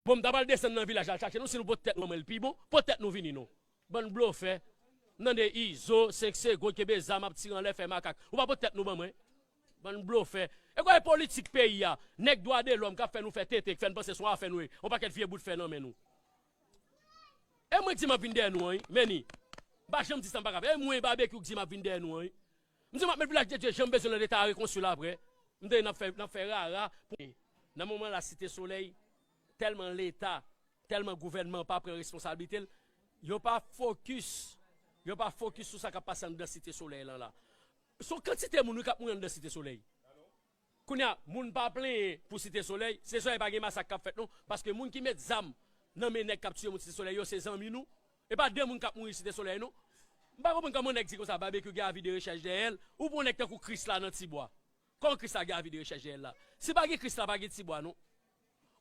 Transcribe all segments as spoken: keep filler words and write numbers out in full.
Bon, m ta pral desann nan vilaj la, al chache nou, si nou pot tèt nou ban mwen, l pi bon, pot tèt nou vini non. Bann blofè. M tande Izo, senk segonn, kenbe zam, ap tire anlè, fè makak. Ou pa pot tèt nou ban mwen. Bann blofè. E kwa e politik peyi a, nèg dwa de lòm k ap fè nou fè tenten, k fè n panse se yon afè nou ye, yon pakèt vye bout fè nan men nou. E mwen k di m ap vin dèyè nou an, wi, men ni. M pa janm di sa m pa ka fè. E mwen Babekyou k di m ap vin dèyè nou an, wi. M di m ap met Vilaj de Dye jan m bezwen l, leta a rekonstwi l apre. M tande n ap fè, n ap fè rara pou. Nan moman la, Site Solèy, tèlman leta, tèlman gouvènman pa pran responsablite l, yo pa fokis, yo pa fokis sou sa k ap pase anndan Site Solèy lan la. Se yon kantite moun wi k ap mouri anndan Site Solèy. Kounye a, moun pa plenyen pou Site Solèy. Site Solèy pa gen masak k ap fèt non, paske moun ki met zam nan men nèg k ap tiye moun Site Solèy yo se zanmi nou. E pa de moun k ap mouri Site Solèy non. M pa konprann kòman nèg di konsa, Babekyou gen avi de rechèch dèyè l. Ou pran nèg tankou Krisla nan Tibwa. Kòman Krisla gen avi de rechèch dèyè l la? Si pa gen Krisla, pa gen Tibwa non.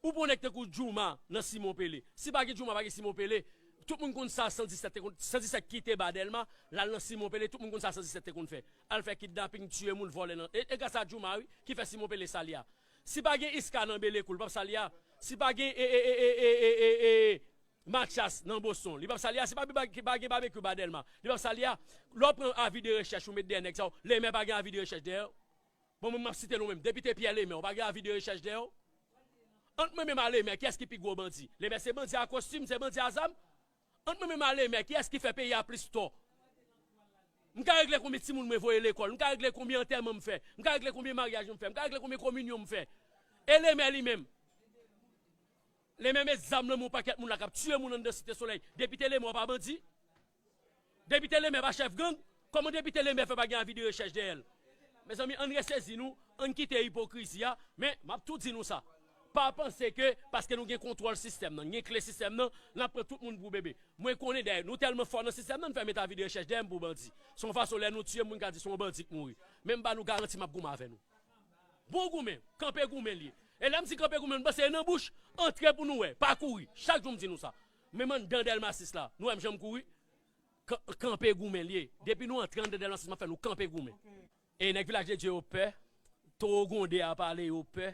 Ou pran nèg tankou Djouma nan Simon Pele. Si pa gen Djouma, pa gen Simon Pele. Tout moun konn sa san disèt te konn, san disèt kite ba Dèlma, l al nan Simon Pele, tout moun konn sa san disèt te konn fè. Al fè kidnaping, tiye moun, vòlè nan. E, e gras a Djouma, wi, ki fè Simon Pele sa l ye a. Si pa gen Iska nan Belekou, li p ap sa l ye a. Si pa gen, e, e, Matchas nan Boston, li p ap sa l ye a. Si pa, pa, pa gen Babekyou ba Dèlma, li p ap sa l ye a. Lè w pran avi de rechèch ou met dèyè nèg sa yo, Lemè pa gen avi de rechèch dèyè w. Bon, mwen, m ap site nou menm. Depite Pyè Lemè, ou pa gen avi de rechèch dèyè w? Ant mwen menm a Lemè, kiyès ki pi gwo bandi? Lemè se bandi a kostim, se bandi a zam? Ant mwen menm a Lemè, kiyès ki fè peyi a plis tò? M ka regle konbyen timoun mwen voye lekòl, m ka regle konbyen antèman m fè, m ka regle konbyen maryaj m fè, m ka regle konbyen kominyon m fè. E Lemè li menm? Lemè met zam nan men yon pakèt moun la k ap tiye moun anndan Site Solèy. Depite Lemè w pa bandi? Depite Lemè pa chèf gang? Kòman depite Lemè fè pa gen avi de rechèch dèyè l? Mezanmi, ann resezi nou, ann kite ipokrizi a, men m ap tou di nou sa. Pa panse ke paske nou gen kontwòl sistèm nan, gen kle sistèm nan, n ap pran tout moun pou bebe. Mwen konnen dèyè, nou tèlman fò nan sistèm nan, n fè met avi de rechèch dèyè m pou bandi. Se yon fason lè nou tiye moun ka di se yon bandi k mouri. Men m ba nou garanti m ap goumen avè nou. Bon goumen, kanpe goumen l ye. E lè m di kanpe goumen, m panse e nan bouch, antre pou nou wè, pa kouri. Chak jou m di nou sa. Menm anndan Dèlma sis la, nou wè m jan m kouri? Kan-, kanpe goumen l ye. Depi nou antre anndan Dèlma sis, m ap fè nou kanpe goumen. E nèg Vilaj de Dye yo pè, Towo Gwonde a pale, yo pè,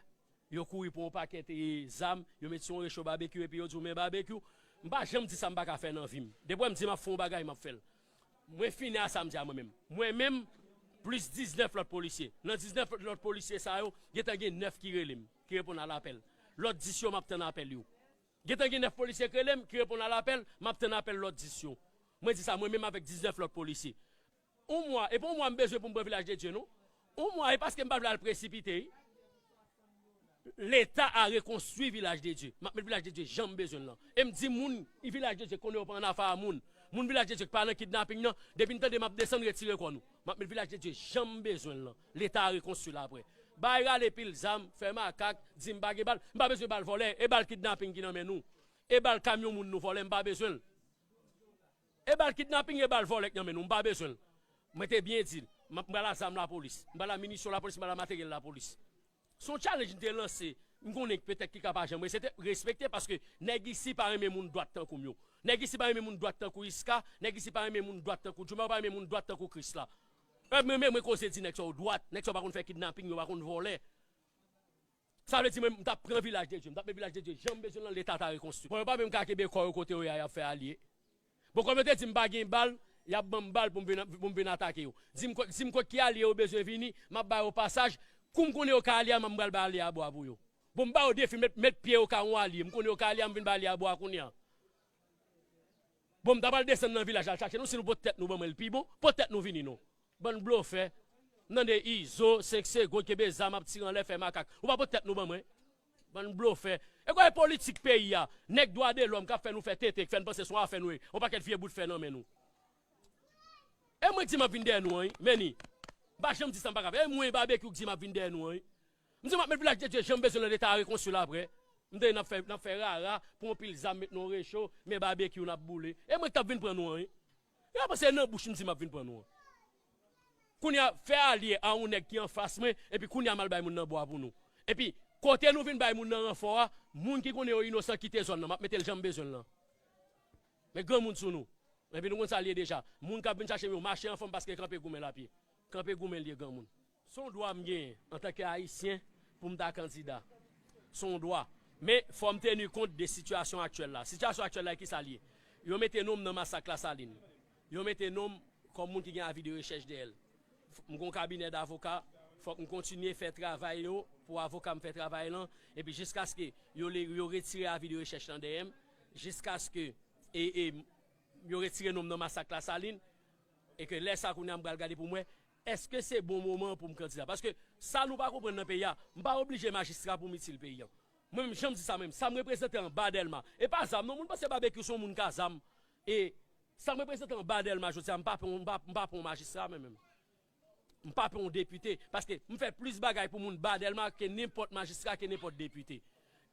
yo kouri pran yon pakèt e zam, yo met sou yon recho Babekyou epi yo di w men Babekyou, m pa janm di sa m pa ka fè nan vi m. Depi w wè m di m ap fè yon bagay, m ap fè l. Mwen fini a sa m di a mwen menm. Mwen menm, plis diznèf lòt polisye. Nan diznèf lòt polisye sa yo, gentan gen nèf ki rele m, ki reponn a lapèl. Lòt dis yo, m ap tann apèl yo. Gentan gen nèf polisye k rele m, ki reponn a lapèl, m ap tann apèl lòt dis yo. Mwen di sa, mwen menm avèk diznèf lòt polisye. Yon mwa, e pa yon mwa m bezwen pou m pran Vilaj de Dye non. Yon mwa, e paske m pa vle al presipite wi. Leta a rekonstwi Vilaj de Dye. M ap met Vilaj de Dye jan m bezwen l lan. E m di moun Vilaj de Dye konnen yo pa annafè a moun. Moun Vilaj de Dye ki pa nan kidnaping nan, depi n tande m ap desann, retire kò nou. M ap met Vilaj de Dye jan m bezwen l lan. Leta a rekonstwi l apre. Bay rale pil zam, fè makak, di m pa gen bal. M pa bezwen bal vòlè, e bal kidnaping ki nan men nou. E bal kamyon moun nou vòlè, m pa bezwen l. E bal kidnaping, e bal vòlè k nan men nou, m pa bezwen l. Mwen te byen di l, m ap, m pral a zam lapolis, m pral a minisyon lapolis, m pral a materyèl lapolis. Se yon challenge m te lanse, m konnen petèt ki ka pa janm resete-, respekte, paske nèg isi pa renmen moun dwat tankou m yo. Nèg isi pa renmen moun dwat tankou Iska, nèg isi pa renmen moun dwat tankou Djouma, yo pa renmen moun dwat tankou Krisla. E mwen menm, mwen koze di nèg sa yo dwat, nèg sa yo pa konn fè kidnaping, yo pa konn vòlè. Sa vle di mwen, m t ap pran Vilaj de Dye, m t ap met Vilaj de Dye jan m bezwen l lan, Leta ta rekonstwi. Bon, yo pa menm ka kenbe kò yo kote yo ye a, y ap fè alye. Bon, kòm yo te di m pa gen bal, y ap ban m bal pou m vin, pou m vin atake yo. Di m kot, di m kot ki alye yo bezwen vini, m ap ba yo pasaj. Kou m konnen yo ka alye a, m pral bay alye a bwa pou yo. Bon, m ba yo defi, met, met pye yo ka yon alye. M konnen yo ka alye a, m vin bay alye a bwa kounye a. Bon, m ta pral desann nan vilaj la, al chache nou, si nou pot tèt nou ban mwen, l pi bon, pot tèt nou vini non. Bann blofè. M tande Izo, senk segonn, kenbe zam, ap tire anlè, fè makak. Ou pa pot tèt nou ban mwen. Bann blofè. E kwa e politik peyi a, nèg dwa de lòm k ap fè nou fè tenten, k fè n panse se yon afè nou ye, yon pakèt vye bout fè nan men nou. E mwen k di m ap vin dèyè nou an, wi, men ni. M pa janm di sa m pa ka fè. E mwen Babekyou k di m ap vin dèyè nou an, wi. M di m ap met Vilaj de Dye jan m bezwen l lan, Leta a rekonstwi l apre. M tande n ap fè, n ap fè rara, pran yon pil zam, met nan yon recho, men Babekyou n ap boule. E mwen k t ap vin pran nou an, wi. Yo pa panse nan bouch m di m ap vin pran nou an. Kounye a, fè alye a yon nèg ki anfas mwen, epi kounye a m al bay moun nan bwa pou nou. Epi, kote nou vin bay moun nan ranfò a, moun ki konnen yo inosan kite zòn nan, m ap mete l jan m bezwen l lan. Men granmoun sou nou. Epi nou konn sa l ye deja. Moun k ap vin chache m yo mache anfòm paske kanpe goumen l ap ye. Kanpe goumen l ye granmoun. Se yon dwa m genyen antanke Ayisyen pou m ta kandida. Se yon dwa. Men fò m teni kont de sitiyasyon aktyèl la. Sitiyasyon aktyèl la, ki sa l ye? Yo mete non m nan masak Lasalin. Yo mete non m kòm moun ki gen avi de rechèch dèyè l. M gen yon kabinè davoka, fòk m kontinye fè travay yo pou avoka m fè travay lan, epi jiskaske yo, yo retire avi de rechèch lan dèyè m, jiskaske e, e, yo retire non m nan masak Lasalin, e ke lè sa kounye a m pral gade pou m wè, èske se bon moman pou m kandida? Paske sa nou pa konprann nan peyi a, m pa oblije majistra pou m itil peyi a. Mwen menm, jan m di sa menm, sa m reprezante anba Dèlma. E pa zam non, moun panse Babekyou se yon moun ka zam. E sa m reprezante anba Dèlma jodi a, m pa pran, m pa, m pa pran yon majistra mwen menm. M pa pran yon depite, paske m fè plis bagay pou moun ba Dèlma ke nenpòt majistra, ke nenpòt depite.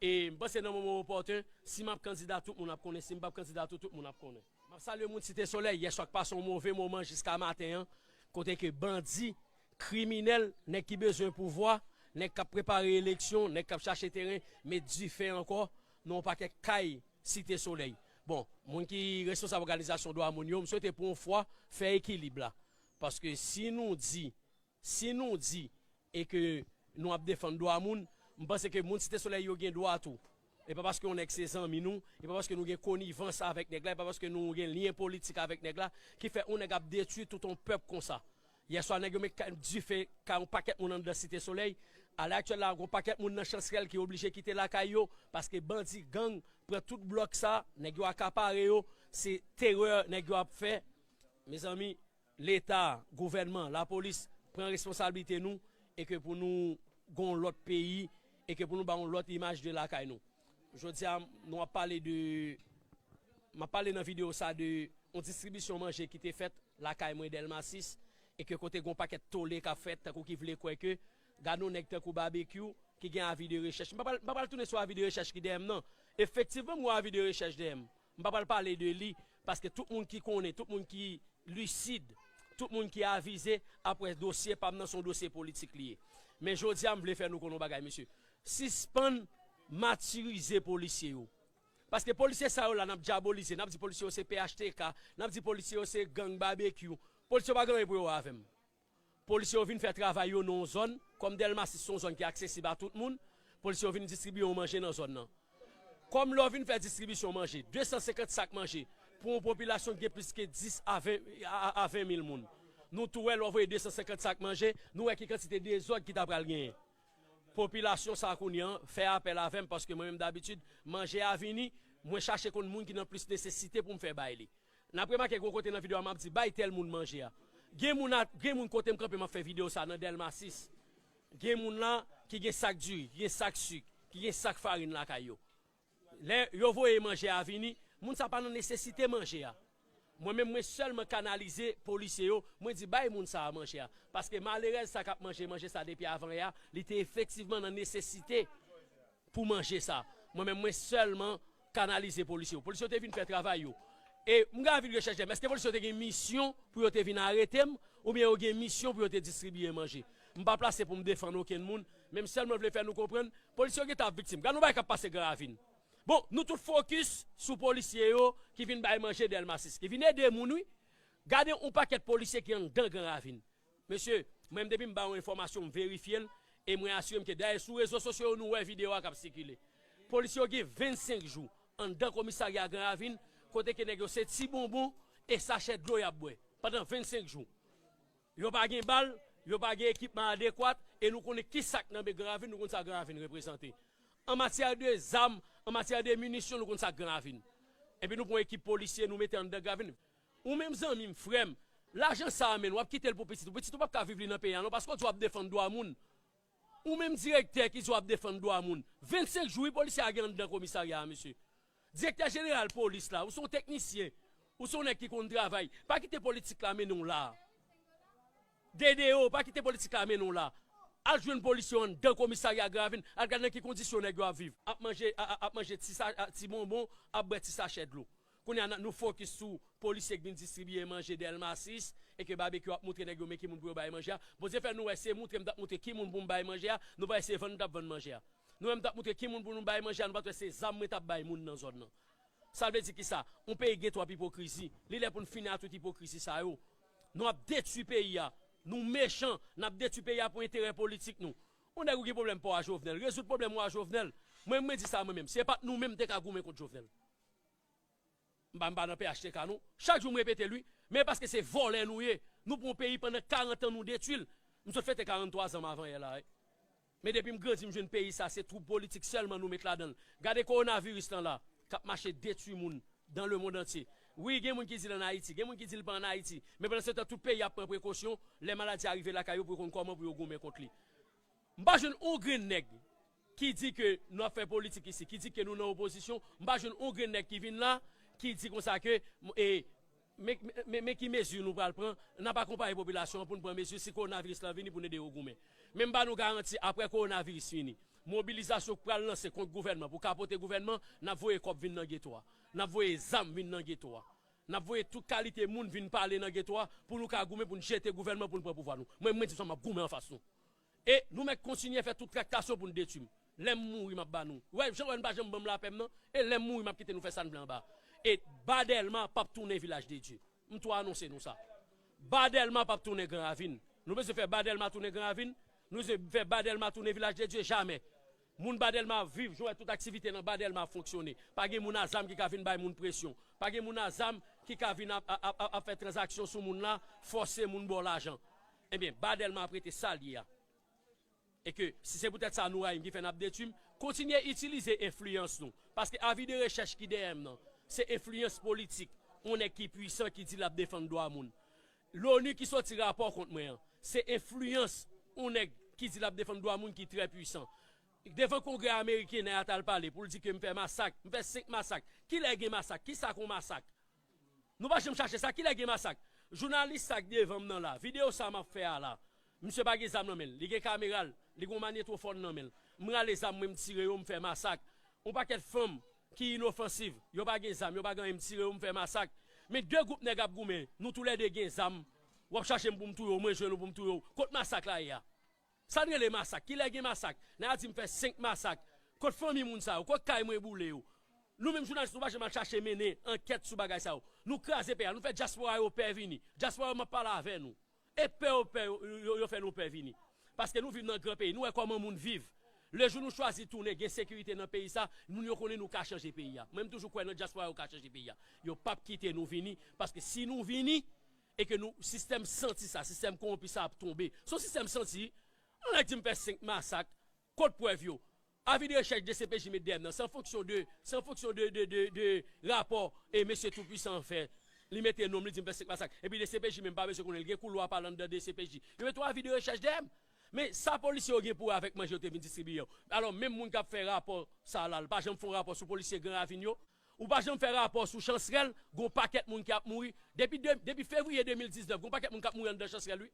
E m panse nan moman opòten, si m ap kandida, tout moun ap konnen. Si m p ap kandida tou, tout moun ap konnen. M ap salye moun Site Solèy, yè swa k pase yon move moman jiska maten an, kote ke bandi, kriminèl, nèg ki bezwen pouvwa, nèg k ap prepare eleksyon, nèg k ap chache teren, met dife ankò nan yon pakèt kay Site Solèy. Bon, moun ki responsab òganizasyon dwa moun yo, m swete pou yon fwa fè ekilib la. Paske si nou di, si nou di e ke nou ap defann dwa moun, m panse ke moun Site Solèy yo gen dwa tou. E pa paske yon nèg se zanmi nou, e pa paske nou gen konivans avèk nèg la, e pa paske nou gen lyen politik avèk nèg la, ki fè yon nèg ap detwi tout yon pèp konsa. Yè swa, nèg yo met ka-, dife kay yon pakèt moun anndan Site Solèy. Alè aktyèl la, gon pakèt moun nan Chansrèl ki oblije kite lakay yo, paske bandi, gang, pran tout blòk sa, nèg yo akapare yo, se terè nèg yo ap fè. Mezanmi, Leta, gouvènman, lapolis, pran responsablite nou, e ke pou nou gon lòt peyi, e ke pou nou ba yon lòt imaj de lakay nou. Jodi a, nou ap pale de, m ap pale nan videyo sa de yon distribisyon manje ki te fèt lakay mwen Dèlma sis, e ke kote gon pakèt tole k ap fèt, tankou ki vle kwè ke, gade yon nèg tankou Babekyou, ki gen avi de rechèch. M pa pral, m pa pral tounen sou avi de rechèch ki dèyè m nan. Efektivman, m gen avi de rechèch dèyè m. M pa pral pale de li, paske tout moun ki konnen, tout moun ki lisid, tout moun ki avize, ap wè dosye pa m nan se yon dosye politik li ye. Men jodi a, m vle fè nou konnen yon bagay, mesye. Sispann matirize polisye yo. Paske polisye sa yo la, n ap dyabolize, n ap di polisye yo se P H T K, n ap di polisye yo se gang Babekyou. Polisye yo pa gen anyen pou yo wè avè m. Polisye yo vin fè travay yo nan yon zòn, kòm Dèlma sis se yon zòn ki aksesib a tout moun, polisye yo vin distribiye yon manje nan zòn nan. Kòm lè w vin fè distribisyon manje, de san senkant sak manje, pou yon popilasyon ki gen plis ke dis a ven, a, a, a ven mil moun. Nou tou wè lè w voye de san senkant sak manje, nou wè ki kantite dezòd ki ta pral genyen. Popilasyon sa a kounye a fè apèl avè m, paske mwen menm dabitid, manje a vini, mwen chache konn moun ki nan plis nesesite pou m fè bay li. N ap remake gwo kote nan videyo a, m ap di, "Bay tèl moun manje a." Gen moun a, gen moun kote m kanpe, m ap fè videyo sa nan Dèlma sis. Gen moun la ki gen sak diri, ki gen sak sik, ki gen sak farin lakay yo. Lè yo voye manje a vini, moun sa pa nan nesesite manje a. Mwen menm, mwen sèlman kanalize polisye yo, mwen di, "Bay moun sa a manje a." Paske malerèz sa k ap manje manje sa depi avan yè a, li te efektivman nan nesesite pou manje sa. Mwen menm, mwen sèlman kanalize polisye yo. Polisye yo te vin fè travay yo. E m gen avi de rechèch dèyè m. Èske polisye yo te gen misyon pou yo te vin arete m, oubyen yo gen misyon pou yo te distribiye manje? M pa plase pou m defann okenn moun, men m sèlman vle fè nou konprann, polisye yo gentan ap viktim. Gade yon bagay k ap pase Gran Ravin. Bon, nou tout fokis sou polisye yo ki vin bay manje Dèlma sis, ki vin ede moun, wi. Gade yon pakèt polisye ki anndan Gran Ravin. Mesye, mwen menm depi m ba yon enfòmasyon, m verifye l, e mwen asire m ke dayè sou rezo sosyo yo nou wè videyo a k ap sikile. Polisye yo gen vennsenk jou anndan komisarya Gran Ravin, kote ke nèg yo se ti bonbon e sachè dlo y ap bwè pandan vennsenk jou. Yo pa gen bal, yo pa gen ekipman adekwat, e nou konnen ki sa k nan men Gran Ravin, nou konn sa Gran Ravin reprezante. An matyè de zam, an matyè de minisyon, nou konn sa Gran Ravin. Epi nou pran ekip polisye, nou mete anndan Gran Ravin. Ou menm zanmi m, frè m, lajan sa a, menn, w ap kite l pou pitit ou. Pitit ou p ap ka viv li nan peyi a non, paske w di w ap defann dwa moun. Ou menm direktè ki di w ap defann dwa moun. Vennsenk jou, wi, polisye a gen anndan komisarya a, mesye. Direktè jeneral polis la, ou se yon teknisyen, ou se yon nèg ki konn travay. Pa kite politik la mennen w la. D D O, pa kite politik la mennen w la. Al jwenn polisye yo anndan komisarya Gran Ravin, al gad nan ki kondisyon nèg yo ap viv. Ap manje, a, a, ap manje ti sa, a, ti bonbon, ap bwè ti sachè dlo. Kounye a, n-, nou fokis sou polisye k vin distribiye manje Dèlma sis, e ke Babekyou ap montre nèg yo men ki moun pou yo bay manje a. Bondye fè nou wè se montre m t ap montre ki moun pou m bay manje a, nou pa wè se vann m t ap vann manje a. Nou wè m t ap montre ki moun pou nou bay manje a, nou pa t wè se zam mwen t ap bay moun nan zòn nan. Sa vle di kisa? Yon peyi gen twòp ipokrizi. Li lè pou n fini a tout ipokrizi sa yo. Nou ap detwi peyi a. Nou mechan. N ap detwi peyi a pou enterè politik nou. Yon nèg ou gen pwoblèm pa w a Jovenel. Rezoud pwoblèm ou a Jovenel. Mwen, mwen di sa mwen menm. Se pa t nou menm te ka goumen kont Jovenel. M pa, m pa nan P H T K non. Chak jou m repete l wi. Men paske se vòlè nou ye. Nou pran yon peyi pandan karant an nou detwi l. M sot fete karant twa zan m avan yè la wi. Men depi m grandi m jwenn peyi sa se twoup politik sèlman nou met ladan l. Gade kowonaviris lan la k ap mache detwi moun dans le monde entier. Wi, gen moun ki di l ann Ayiti, gen moun ki di l pa ann Ayiti. Men pandan se tan tout peyi ap pran prekosyon, lè maladi a rive lakay yo pou yo konn kòman pou yo goumen kont li. M pa jwenn yon grenn nèg ki di ke nou ap fè politik isi, ki di ke nou nan opozisyon, m pa jwenn yon grenn nèg ki vin la, ki di konsa ke, e, men, men, men ki mezi nou pral pran, n ap akonpaye popilasyon an pou n pran mezi si kowonaviris lan vini pou n ede yo goumen. Men m ba nou garanti, apre kowonaviris fini, mobilizasyon k pral lanse kont gouvènman pou kapote gouvènman, n ap voye kòb vin nan geto a. N ap voye zam vin nan geto a. N ap voye tout kalite moun vin pale nan geto a pou nou ka goumen pou n jete gouvènman pou n pran pouvwa nou. Mwen, mwen di sa m ap goumen anfas nou. E nou mèt kontinye fè tout traktasyon pou n detwi m. Lè m mouri, m ap ba nou. Wè, jan wè n pa janm ban m lapè m nan. E lè m mouri, m ap kite nou fè sa n vle anba. E Ba Dèlma p ap tounen Vilaj de Dye. M tou anonse nou sa. Ba Dèlma p ap tounen Gran Ravin. Nou bezwen fè Ba Dèlma tounen Gran Ravin. Nou bezwen fè Ba Dèlma tounen Vilaj de Dye. Jamè. Moun Ba Dèlma ap viv, jan wè tout aktivite nan Ba Dèlma ap fonksyone. Pa gen moun a zam ki ka vin bay moun presyon. Pa gen moun a zam ki ka vin ap, ap, ap, ap fè tranzaksyon sou moun la, fòse moun ba w lajan. Ebyen, Ba Dèlma ap rete sa l ye a. E ke si se poutèt sa nou rayi m ki fè n ap detwi m, kontinye itilize enfliyans nou. Paske avi de rechèch ki dèyè m nan, se enfliyans politik yon nèg ki pwisan ki di l ap defann dwa moun. Loni ki soti rapò kont mwen an, se enfliyans yon nèg ki di l ap defann dwa moun ki trè pwisan. Devan Kongrè ameriken, nèg la t al pale pou l di ke m fè masak, m fè senk masak. Kilè gen masak? Kisa k yon masak? Nou pa janm chache sa. Kilè gen masak? Jounalis sa k devan m nan la, videyo sa m ap fè a la, misye pa gen zam nan men l. Li gen kamera l, li gen yon manyetwofòn nan men l. M rale zam mwen, m tire yo, m fè masak. Yon pakèt fanm ki inofansiv, yo pa gen zam, yo pa gen anyen, m tire yo, m fè masak. Men de gwoup nèg ap goumen, nou toulède gen zam. W ap chache m pou m touye w, mwen jwenn ou pou m touye w. Kot masak la ye a? Sa n rele masak? Kilè gen masak? Nèg la di m fè senk masak. Kot fanmi moun sa yo? Kot kay mwen boule yo? Nou menm jounalis, nou pa janm al chache mennen ankèt sou bagay sa yo. Nou kraze peyi a, nou fè dyaspora yo pè vini. Dyaspora yo, m ap pale avè nou. E pè yo pè, yo, yo, yo fè nou pè vini. Paske nou viv nan gran peyi, nou wè kòman moun viv. Lejou nou chwazi tounen, gen sekirite nan peyi sa, moun yo konnen nou ka chanje peyi a. Mwen, m toujou kwè nan dyaspora yo ka chanje peyi a. Yo p ap kite nou vini, paske si nou vini, e ke nou, sistèm santi sa, sistèm kowonpi sa ap tonbe. Se yon sistèm santi, yon nèg di m fè senk masak, kot prèv yo? Avi de rechèch D C P J met dèyè m nan, se an fonksyon de, se an fonksyon de, de, de, de rapò e mesye toupwisan an fè. Li mete non m, li di m fè senk masak. Epi D C P J menm pa bezwen konnen, li gen koulwa pa l anndan D C P J. Yo mete yon avi de rechèch dèyè m. Men sa polisye yo gen pou wè avèk manje yo te vin distribiye yo? Alò, menm moun k ap fè rapò sa la, l pa janm fè yon rapò sou polisye Gran Ravin yo? Ou pa janm fè rapò sou Chansrèl, gon pakèt moun ki ap mouri. Depi de, depi fevriye de mil diznèf, gon pakèt moun k ap mouri anndan Chansrèl, wi.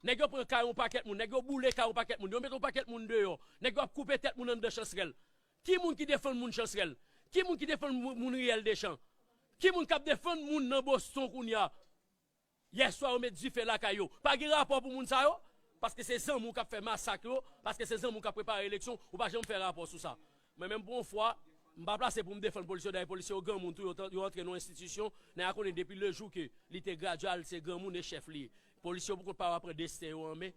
Nèg yo pran kay yon pakèt moun, nèg yo boule kay yon pakèt moun, yo mete yon pakèt moun deyò, nèg yo ap koupe tèt moun anndan Chansrèl. Ki moun ki defann moun Chansrèl? Ki moun ki defann moun, moun Riyèl Dechan? Ki moun k ap defann moun nan Boston kounye a? Yèswa, yo met dife lakay yo. Pa gen rapò pou moun sa yo? Paske se zanmi w k ap fè masak yo, paske se zanmi w k ap prepare eleksyon, ou pa janm fè rapò sou sa. Mwen menm, pou yon fwa, m pa plase pou m defann polisye yo, dayè polisye yo granmoun tou, yo, yo antre nan yon enstitisyon, nèg la konnen depi lejou ke li te gradye a, se granmoun e chèf li ye. Polisye yo poko pa pran desten yo an men,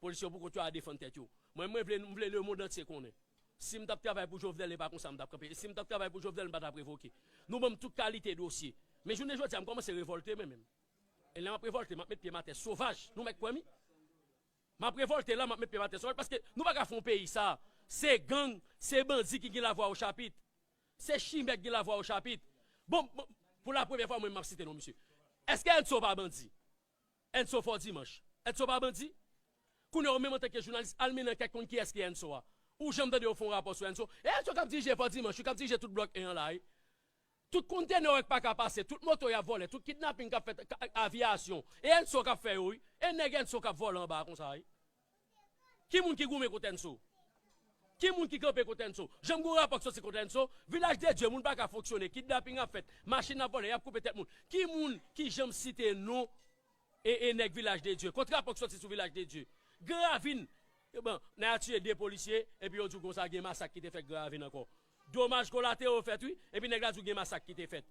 polisye yo poko yo a defann tèt yo. Mwen, mwen vle, m vle lemonn antye konnen. Si m t ap travay pou Jovenel, e pa konsa m t ap kanpe. E si m t ap travay pou Jovenel, m pa t ap revoke. Nou ban m tout kalite dosye. Men jounen jodi a, m kòmanse revòlte mwen menm. E lè m ap revòlte, m ap met pye m atè sovaj. Nou mèt kwè m wi. M ap revòlte la, m ap met pye m atè sovaj. Paske nou pa ka fè yon peyi sa. Se gang, se bandi ki gen lavwa o chapit. Se chimè k gen lavwa o chapit. Bon, bon, pou la premyè fwa, mwen, m ap site non misye. Èske Enso pa bandi? Enso Fò Dimanch. Enso pa bandi? Kounye a, ou menm antanke jounalis, al mennen ankèt konn kiyès ki Enso a. Ou janm tande yo fè yon rapò sou Enso? E Enso k ap dirije Fò Dimanch, wi, k ap dirije tout blòk en an la, wi. Tout kontenè w wè k pa ka pase, tout moto y ap vòlè, tout kidnaping k ap fèt, ka, aviyasyon. E Enso k ap fè yo, wi. E nèg Enso k ap vòlè anba a konsa, wi. Ki moun ki goumen kont Enso? Ki moun ki kanpe kont Enso? Janm gen yon rapò k soti kont Enso? Vilaj de Dye, moun pa ka fonksyone, kidnaping ap fèt, machin ap vòlè, y ap koupe tèt moun. Ki moun ki janm site non e, e nèg Vilaj de Dye? Kot rapò k soti sou Vilaj de Dye? Gran Ravin, bon, nèg la tiye de polisye, epi yo di w konsa gen masak ki te fèt Gran Ravin ankò. Domaj kolatero fèt, wi, epi nèg la di w gen masak ki te fèt.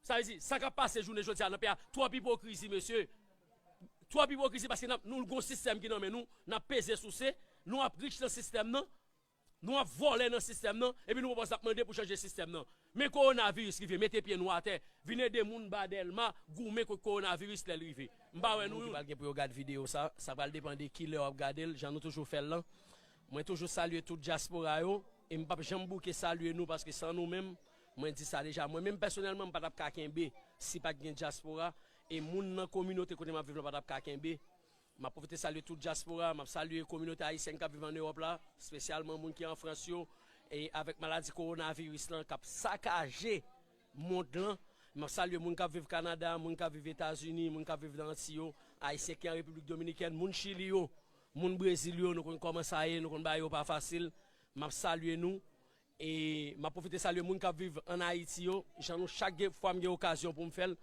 Sa vle di, sa k ap pase jounen jodi a nan peyi a, twòp ipokrizi, mesye. Twòp ipokrizi, paske n ap, nou gon sistèm ki nan men nou, n ap peze souse, nou ap rich nan sistèm nan. Nou ap vòlè nan sistèm nan, epi nou poko ap mande pou chanje sistèm nan. Men kowonaviris rive, mete pye nou atè, vin ede moun ba Dèlma goumen kont kowonaviris lè l rive. M pa wè nou youn. Ki pral gen pou yo gad videyo sa, sa pral depann de ki lè w ap gade l, jan nou toujou fè l lan. Mwen toujou salye tout dyaspora yo, e m p ap janm bouke salye nou, paske san nou menm, mwen di sa deja, mwen menm pèsonèlman, m pa t ap ka kenbe si pa t gen dyaspora, e moun nan kominote kote m ap viv lan pa t ap ka kenbe. M ap pwofite salye tout dyaspora, m ap salye kominote ayisyèn k ap viv ann Ewòp la, espesyalman moun ki an Frans yo, e avèk maladi kowonaviris lan k ap sakaje mond lan. M ap salye moun k ap viv Kanada, moun k ap viv Etazini, moun k ap viv nan Anti yo, ayisyen ki an Repiblik Dominikèn, moun Chili yo, moun Brezil yo, nou konn kòman sa ye, nou konn bagay yo pa fasil. M ap salye nou. E m ap pwofite salye moun k ap viv ann Ayiti yo, jan nou chak gen, fwa m gen okazyon pou m fè l.